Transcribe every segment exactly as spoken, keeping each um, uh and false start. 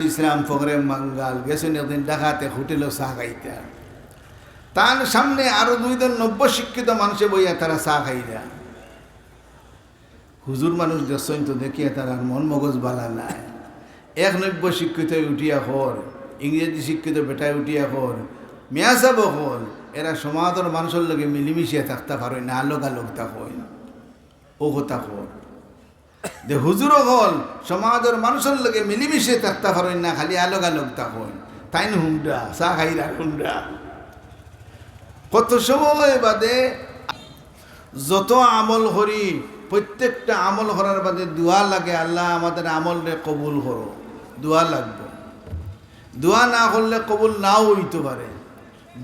ইসলাম ফখরে বাঙ্গাল গেছইন একদিন ঢাকাত এক হোটেলো চা খাইতা। তান সামনে আরো দুইজন নব্য শিক্ষিত মানষে বইয়া তারা চা খাইরা। হুজুর মানুষ দেখছইন তো, দেখিয়া তারার মন মগজ বালা নাই। এক নব্য শিক্ষিতয় উঠিয়া কর, ইংরেজি শিক্ষিত বেটায় উঠিয়া কর, "মিয়াসাব অকল, এরা সমাজর মানষর লগে মিলিমিশিয়া থাকতা পারইন না, আলগ আলগ থাকইন।" অউ কথা কর। যে হুজুর অকল সমাজর মানষর লগে মিলিমিশে থাকতা পারইন না, খালি আলগ আলগ থাকইন। তাইন হুনরা, চা খাইরা হুনরা। কত সময় বাদে যত আমল করি, প্রত্যেকটা আমল করার বাদে দোয়া লাগে, "আল্লাহ, আমাদের আমলরে কবুল করো।" দোয়া লাগবো। দোয়া না করলে কবুল নাও অইতো পারে।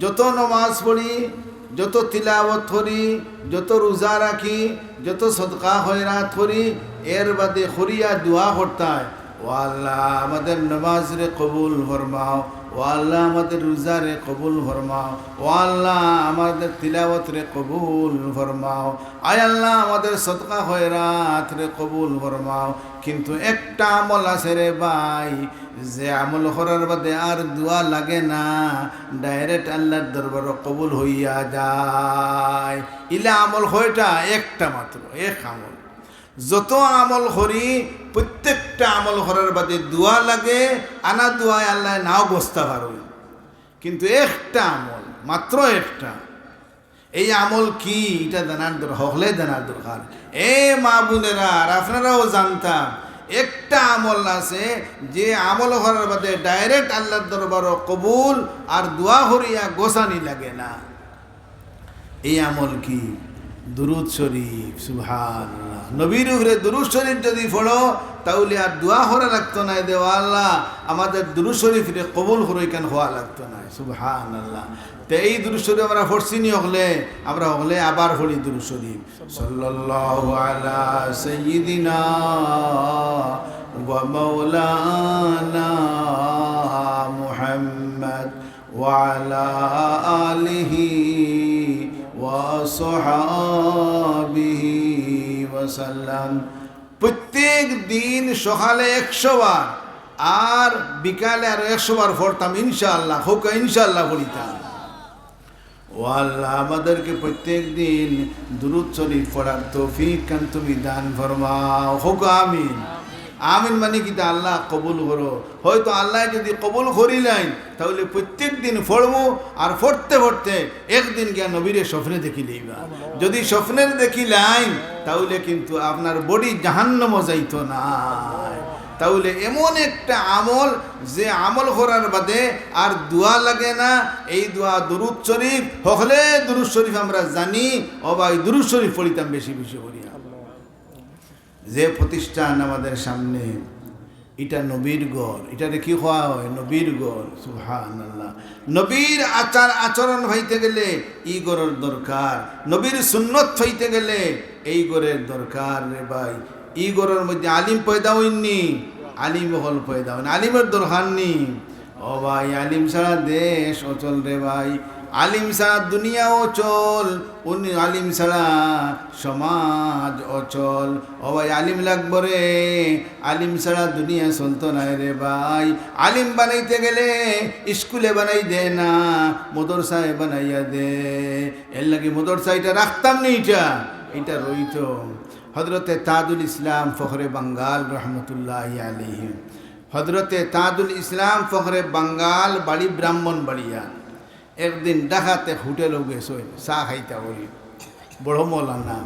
যত নমাজ পড়ি, যত তিলাওয়াত করি, যত রোজা রাখি, যত সদকা খয়রাত করি, এর বাদে করিয়া দোয়া করতায়, "ও আল্লাহ, আমাদের নমাজরে কবুল ফরমাও, ও আল্লাহ, আমাদের রোজারে কবুল ফরমাও, ও আল্লাহ, আমাদের তিলাওয়াতরে কবুল ফরমাও, আয় আল্লাহ, আমাদের সদকা খয়রাতরে কবুল ফরমাও।" কিন্তু একটা আমল আছে রে ভাই, যে আমল করার বাদে আর দোয়া লাগে না, direct আল্লাহর দরবারো কবুল হইয়া যায়। ইলা আমল কয়টা? একটা মাত্র, এক আমল। যত আমল করি, প্রত্যেকটা আমল করার বাদে দোয়া লাগে, আনা দোয়ায় আল্লাহ নাও গছতা পারইন, কিন্তু একটা আমল, মাত্র একটা। এই আমল কি? ইটা জানার দর-, হকলে জানার দরকার। এ মা বোনেরা, আর আপনারাও জানতা, একটা আমল আছে, যে আমল করার বাদে direct আল্লাহর দরবারো কবুল, আর দোয়া করিয়া গছানি লাগে না। এই আমল কি? দুরুদ শরীফ। সুবহানাল্লাহ। নবীর উপরে দুরুদ শরীফ যদি পড়ো, তাইলে আর দোয়া করা লাগতো নায়, "দে ও আল্লাহ, আমাদের দুরুদ শরীফরে কবুল করো", ইখান কওয়া লাগতো নায়। সুবহানাল্লাহ। তে এই দুরুদ শরীফ আমরা পড়ছি নি হকলে? আমরা হকলে আবার পড়ি দুরুদ শরীফ। সাল্লাল্লাহু আলা সাইয়্যিদিনা ওয়া মাওলানা মুহাম্মদ ওয়া আলা আলিহি ওয়া সাহবিহি ওয়া সাল্লাম। প্রত্যেক দিন সকালে একশো বার আর বিকালে আরো একশো বার পড়তাম ইনশাআল্লাহ। কউক্কা ইনশাআল্লাহ পড়িতাম। ও আল্লাহ, আমাদেরকে প্রত্যেক দিন দুরুদ শরীফ পড়ার তৌফিক খান তুমি দান ফরমাও। কউক্কা আমিন। আমিন মানে কিতা? আল্লাহ কবুল করো। হয়তো আল্লাহ যদি কবুল করিলাইন, তাইলে প্রত্যেক দিন পড়মু, আর পড়তে পড়তে একদিন গিয়া নবীরে স্বপ্নে দেখিলাইবা। যদি স্বপ্নে দেখিলাইন, তাইলে কিন্তু আপনার body জাহান্নামো যাইতো নায়। তাইলে এমন একটা আমল, যে আমল করার বাদে আর দোয়া লাগে না, এই দোয়া দুরুদ শরীফ, হকলে দুরুদ শরীফ আমরা জানি, ও ভাই দুরুদ শরীফ পড়িতাম বেশি বেশি করিয়া। যে প্রতিষ্ঠান আমাদের সামনে, ইটা নবীর ঘর, ইটারে কি কওয়া হয়? নবীর ঘর। সুবহানাল্লাহ। নবীর আচার আচরণ পাইতে গেলে ই ঘরর দরকার, নবীর সুন্নত পাইতে গেলে এই ঘরর দরকার রে ভাই। ই ঘরর মধ্যে আলিম পয়দা অইননি, আলিম অকল পয়দা অইন, আলিমর দরকার নি। ও ভাই, আলিম ছাড়া দেশ অচল রে ভাই, আলিম ছাড়া দুনিয়া অচল, উনি আলিম ছাড়া সমাজ অচল। ও ভাই, আলিম লাগবো রে, আলিম ছাড়া দুনিয়া চলতো নায় রে ভাই। আলিম বানাইতে গেলে স্কুলে বানাই দে না, মাদ্রাসায় বানাইয়া দে। এর লাগি মাদ্রাসা ইটা রাখতাম নি, ইটা, ইটা রইতো। হযরতে তাজুল ইসলাম ফখরে বাঙ্গাল রহমতুল্লাহি আলাইহি, হযরতে তাজুল ইসলাম ফখরে বাঙ্গাল, বাড়ি ব্রাহ্মণবাড়িয়া। একদিন ঢাকাত এক হোটেলো গেছইন চা খাইতা করি, বড় মৌলানা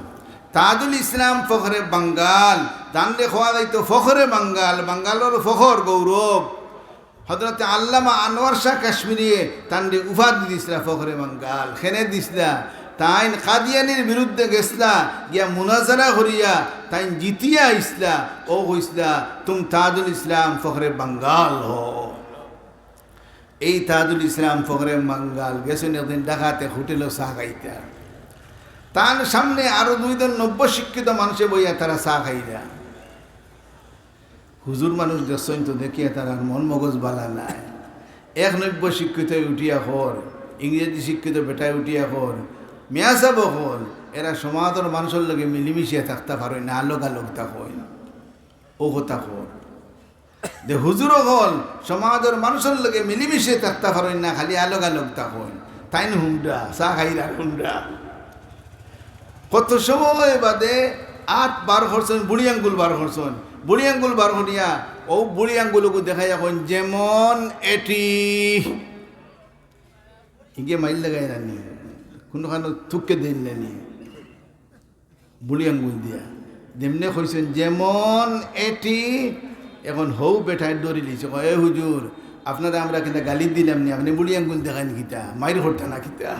তাজুল ইসলাম ফখরে বাঙ্গাল। তানরে কওয়া যাইতো ফখরে বাঙ্গাল, বাঙ্গালর ফখর, গৌরব। হযরতে আল্লামা আনোয়ার শাহ কাশ্মীরিয়ে তানরে উপাধি দিছলা ফখরে বাঙ্গাল। কেনে দিছলা? তাইন কাদিয়ানির বিরুদ্ধে গেছলা, গিয়া মুনাজারা করিয়া তাইন জিতিয়া আইছলা। অউ কইছলা, "তুম তাজুল ইসলাম ফখরে বাঙ্গাল হো।" এই তাজুল ইসলাম ফখরে বাঙ্গাল গেছইন একদিন ঢাকাত এক হোটেলো চা খাইতা। তান সামনে আরো দুইজন নব্য শিক্ষিত মানষে বইয়া তারা চা খাইরা। হুজুর মানুষ দেখছইন তো, দেখিয়া তারার মন মগজ বালা নাই। এক নব্য শিক্ষিতয় উঠিয়া কর, ইংরেজি শিক্ষিত বেটায় উঠিয়া কর, "মিয়াসাব অকল, এরা সমাজর মানষর লগে মিলিমিশিয়া থাকতা পারইন না, আলগ আলগ থাকইন।" অউ কথা কর। যে হুজুর অকল সমাজর মানুষর লগে মিলিমিশে থাকতা পারইন না, খালি আলগ আলগ থাকইন। তাইন হুন্ডা, চা খাইরা হুন্ডা। কত সময় বাদে আত বার করছইন, বুড়ি আঙ্গুল বার করছইন। বুড়ি আঙ্গুল বার করিয়া অউ বুড়ি আঙ্গুলগু দেখাইয়া কইন, "যেমন এটি।" ইগে মাইর লাগাইন না নি, কুনুখানো তুক্কে দেইন না নি। বুড়ি আঙ্গুল দিয়া যেমনে কইছইন, "যেমন এটি।" এখন হউ বেটায় ডরিলিছে, কয়, "এ হুজুর, আপনারে আমরা কিতা গালি দিলাম নি, আপনে বুড়ি আঙ্গুল দেখাইন কিতা, মাইর করতা না কিতা?"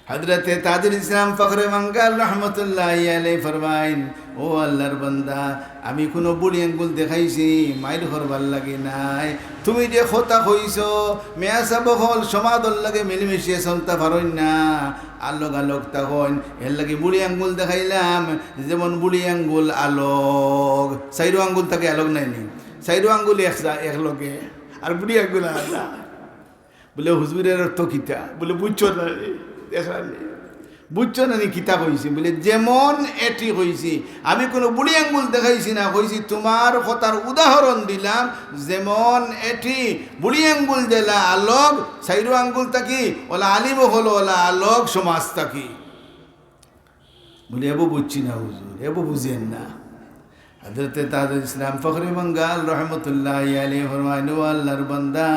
হযরতে তাজুল ইসলাম ফখরে বাঙ্গাল রহমতুল্লাহি আলাইহি ফরমাইন, "ও আল্লার বান্দা, আমি কুনু বুড়ি আঙ্গুল দেখাইছি মাইর করবার লাগি নায়। তুমি যে কথা কইছো, মেয়াসাব অকল সমাজর লগে মিলিমিশে চলতা পারইন না, আলগ আলগ থাকইন, এরলাগি বুড়ি আঙ্গুল দেখাইলাম, যেমন বুড়ি আঙ্গুল আলগ।" চাইরো আঙ্গুল থাকি আলগ নায় নি? চাইরো আঙ্গুল এক জা-, এক লগে, আর বুড়ি আঙ্গুল আলাদা। বুলে, "হুজুর, এর অর্থ কিতা?" বুলে, "বুঝছো না নি? দেখরা নি? বুঝছো না নি কিতা কইছি?" বুলে, "যেমন এটি কইছি, আমি কুনু বুড়ি আঙ্গুল দেখাইছি না, কইছি তুমার কথার উদাহরণ দিলাম, যেমন এটি।" বুড়ি আঙ্গুল যেলা আলগ, চাইরো আঙ্গুল থাকি, অলা আলিম অকল অলা আলগ সমাজ থাকি। বুলে, "এবো বুঝছি না হুজুর, এবো বুঝেন না।" হযরতে তাজুল ইসলাম ফখরে বাঙ্গাল রহমতুল্লাহি আলাইহি ফরমাইন, "ও আল্লার বান্দা,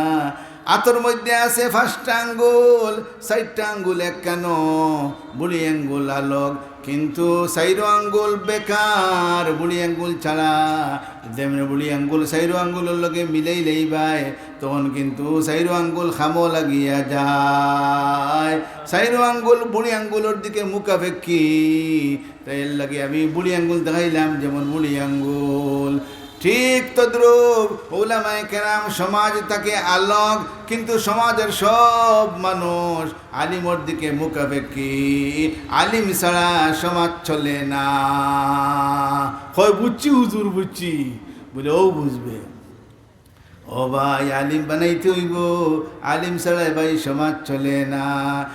আতর মধ্যে আছে পাঁচটা আঙ্গুল, চাইরটা আঙ্গুল একখানো, বুড়ি আঙ্গুল আলগ, কিন্তু চাইরো আঙ্গুল বেকার, বুড়ি আঙ্গুল ছাড়া।" যেমনে বুড়ি আঙ্গুল চাইরো আঙ্গুলর লগে মিলাইলেই বায়, তখন কিন্তু চাইরো আঙ্গুল কামো লাগিয়া যায়। চাইরো আঙ্গুল বুড়ি আঙ্গুলর দিকে মুখাপেক্ষী। তাই এরলাগি আমি বুড়ি আঙ্গুল দেখাইলাম যেমন বুড়ি আঙ্গুল। ঠিক তদ্রূপ উলামায়ে কেরাম সমাজ থাকি আলগ, কিন্তু সমাজর সব মানুষ আলিমর দিকে মুখাপেক্ষী। আলিম ছাড়া সমাজ চলে না। কয়, "বুঝছি হুজুর, বুঝছি।" বুলে, "অউ বুঝবে।" ও ভাই, আলিম বানাইতে অইবো, আলিম ছাড়া ভাই সমাজ চলে না।